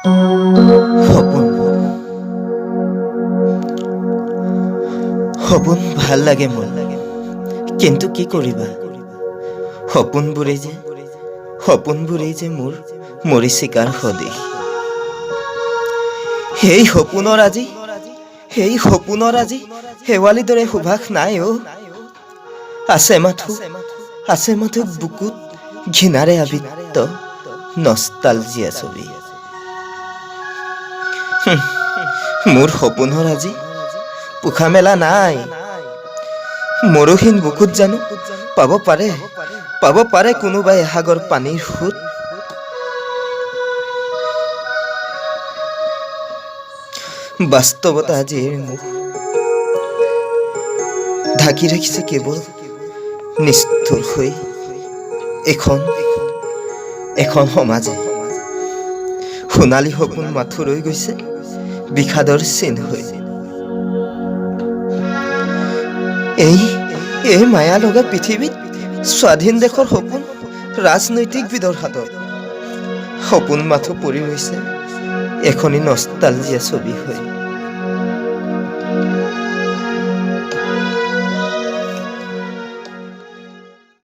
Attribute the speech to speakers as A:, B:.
A: সপোন, সপোন ভাল লাগে মোৰ, কিন্তু কি কৰিবা, সপোনবোৰেই যে মোৰ মৰীচিকাৰ সদৃশ। সেই সপোনৰ আজি শেৱালি দৰে সুবাস নাই অ'। আছে মাথো বুকুত ঘৃণাৰে আবৃত নষ্টালজিয়া ছবি। মোৰ সপোনৰ আজি পোখা মেলা নাই। মৰহীন বুকুত জানো পাব পাৰে কোনোবাই এসাগৰ পানীৰ সোঁত? বাস্তৱতা আজি এৰি মোক ঢাকি ৰাখিছে কেৱল নিষ্ঠুৰ হৈ এখন এখন সমাজে। সোণালী সপোন মাথো ৰৈ গৈছে বিষাদৰ চিন হৈ। এই এই মায়া লগা পৃথিৱীত স্বাধীন দেশৰ সপোন ৰাজনৈতিকবিদৰ হাতত। সপোন মাথো পৰি ৰৈছে এখনি নষ্টালজিয়া ছবি হৈ।